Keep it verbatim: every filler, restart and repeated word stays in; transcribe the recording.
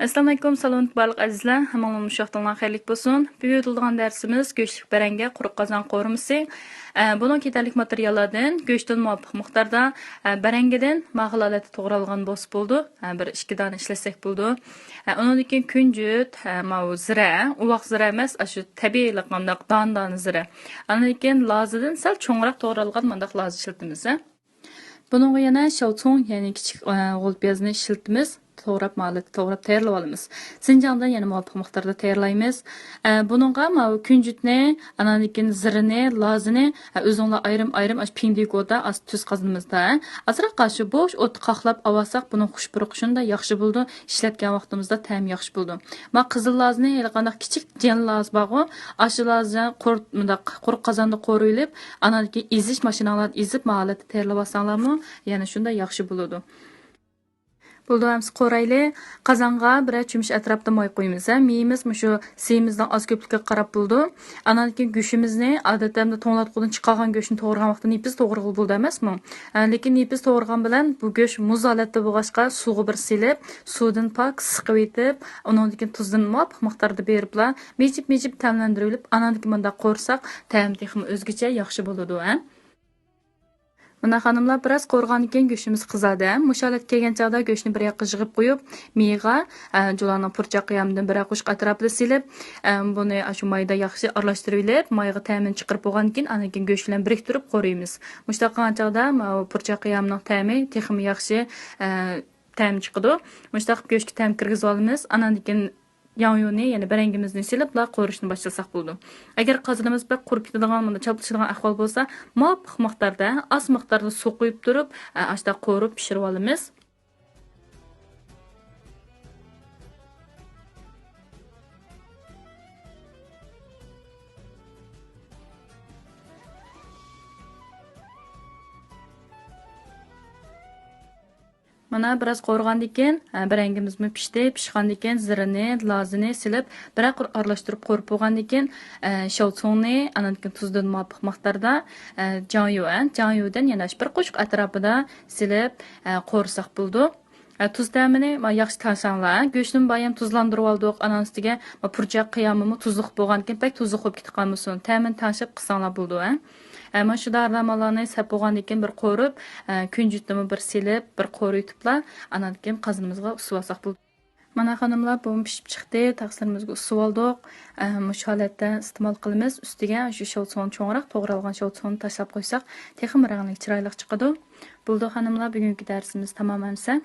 ئەسسالامۇئەلەيكۇم، سالامەت بارلىق ئەزىزلەر. ھەممىڭلارنىڭ مۇشۇ ۋاقتىڭلار خەيرلىك بولسۇن. بۈگۈن يوللىغان دەرسىمىز گۆشلۈك بەرەڭگە، قۇرۇق قازان قورۇمىسى. ئە، بۇنىڭ كېتەرلىك ماتېرىياللاردىن گۆشتىن مۇۋاپىق مىقداردا، ئە، بەرەڭگىدىن ماخىل ھالەتتە توغرالغان بولسا بولىدۇ. ئە، بىر ئىككى دانە ئىشلەتسەك بولىدۇ. ئە، ئۇنىڭدىن كېيىن كۈنجۈت، ئە، ماۋۇ زىرە، ئۇۋاق زىرە ئەمەس، ئاشۇ تەبىئىيلا قانداق دانە-دانە زىرە. ئاندىن كېيىن لازىدىن سەل چوڭراق توغرالغان مانداق لازا ئىشلىتىمىز. بۇنىڭغا يەنە شاۋچۇڭ، يەنى كىچىك، ئە، غول پىيازنى ئىشلىتىمىز. توغراپ، مالىتى توغراپ تەييارلىۋالىمىز. سىنجاڭدىن يەنە مۇۋاپىق مىقداردا تەييارلايمىز. ئە، بۇنىڭغا ماۋۇ كۈنجۈتنى، ئاناندىن كېيىن زىرىنى، لازىنى، ئە، ئۆزۈڭلار ئايرىم-ئايرىم ئاشۇ پىڭدىگودا ئاز تۈز قازىنىمىزدا، ئازراق ئاشۇ بوش ئوتتا قاقلاپ ئاۋاتساق، بۇنىڭ خۇش پۇرىقى شۇنداق ياخشى بولىدۇ. ئىشلەتكەن ۋاقتىمىزدا تەمى ياخشى بولىدۇ. ما قىزىل لازىنى ھېلىقانداق كىچىك جەن لازا بارغۇ، ئاشۇ لازا قۇر-، مۇنداق قۇرۇق قازاندا قورۇۋېلىپ، ئاناندىن كېيىن ئېزىش، ماشىناڭلاردا ئېزىپ، ماھالەتتە تەييارلىۋالساڭلارمۇ يەنە شۇنداق ياخشى بولىدۇ. بولدى، ھەممىسى قورايلى. قازانغا بىرەر چۆمۈچ ئەتراپىدا ماي قۇيىمىز. ھە، مېيىمىز مۇشۇ سېيىمىزنىڭ ئاز كۆپلۈكىگە قاراپ بولىدۇ. ئاناندىن كېيىن گۆشىمىزنى، ئادەتتە ئەمدى توڭلاتقۇدىن چىقارغان گۆشنى توغرىغان ۋاقتىدا نېپىز توغرىغىلى بولىدۇ ئەمەسمۇ؟ ھە، لېكىن نېپىز توغرىغان بىلەن بۇ گۆش مۇز ھالەتتە بولغاچقا، سۇغا بىر سېلىپ، سۇدىن پاك سىقىۋېتىپ، ئۇنىڭدىن كېيىن تۇزدىن مۇۋاپىق مىقداردا بېرىپلا، مىجىپ-مىجىپ تەملەندۈرۈۋېلىپ، ئاناندىن كېيىن مۇنداق قورۇساق، تەمى تېخىمۇ ئۆزگىچە ياخشى بولىدۇ، ھە. مانا خانىملار، بىراز قورۇغاندىن كېيىن گۆشىمىز قىزاردى. مۇشۇ ھالەتكە كەلگەن چاغدا گۆشنى بىر ياققا يىغىپ قويۇپ، مېيىغا، ئە، جۇلاننىڭ پۇرچاق قىيامىدىن بىرەر قوشۇق ئەتراپىدا سېلىپ، ئە، بۇنى ئاشۇ مايدا ياخشى ئارىلاشتۇرۇۋېلىپ، مايغا تەمىنى چىقىرىپ بولغاندىن كېيىن، ئاندىن كېيىن گۆش بىلەن بىرىكتۈرۈپ قورۇيمىز. مۇشۇنداق قىلغان چاغدا ماۋۇ پۇرچاق قىيامىنىڭ تەمى تېخىمۇ ياخشى، ئە، تەم چىقىدۇ. مۇشۇنداق قىلىپ گۆشكە تەم كىرگۈزۈۋالىمىز. ئاناندىن كېيىن ياڭيۇنى، يەنى بەرەڭگىمىزنى سېلىپلا قورۇشنى باشلىساق بولىدۇ. ئەگەر قازىنىمىز بەك قۇرۇپ كېتىدىغان، مۇنداق چاپلىشىدىغان ئەھۋال بولسا، مۇۋاپىق مىقداردا، ئاز مىقداردا سۇ قۇيۇپ تۇرۇپ، ئاشۇنداق قورۇپ پىشۇرۇۋالىمىز. مانا بىراز قورۇغاندىن كېيىن، ئە، بەرەڭگىمىزمۇ پىشتى. پىشقاندىن كېيىن زىرىنى، لازىنى سېلىپ، بىرەر قۇر ئارىلاشتۇرۇپ قورۇپ بولغاندىن كېيىن، ئە، شاۋچۇڭنى، ئاناندىن كېيىن تۇزدىن مۇۋاپىق مىقداردا، ئە، جاڭيۇ، ئە، جاڭيۇدىن يەنە شۇ بىر قوشۇق ئەتراپىدا سېلىپ، ئە، قورۇساق بولىدۇ. ئە، تۇز تەمىنى، ما، ياخشى تەڭشەڭلار. گۆشنىمۇ بايام تۇزلاندۇرۇۋالدۇق. ئانىڭ ئۈستىگە، ما، پۇرچاق قىيامىمۇ تۇزلۇق بولغاندىكىن، بەك تۇزلۇق بولۇپ كېتىپ قالمىسۇن. تەمىنى تەڭشەپ قىلساڭلار بولىدۇ، ھە. ئە، مانا شۇ دارىدارمانلارنى سەپ بولغاندىن كېيىن بىر قورۇپ، ئە، كۈنجۈتنىمۇ بىر سېلىپ، بىر قورۇيتۇپلا، ئاناندىن كېيىن قازىنىمىزغا ئۇسسىۋالساق بولىدۇ. مانا خانىملار، بۇمۇ پىشىپ چىقتى. تەخسىلىمىزگە ئۇسسىۋالدۇق. ئە، مۇشۇ ھالەتتە ئىستېمال قىلىمىز. ئۈستىگە شۇ شاۋچۇڭنى، چوڭراق توغرالغان شاۋچۇڭنى تاشلاپ قويساق، تېخىمۇ رەڭلىك، چىرايلىق چىقىدۇ. بولدى خانىملار، بۈگۈنكى دەرسىمىز تامام ئەمىسە.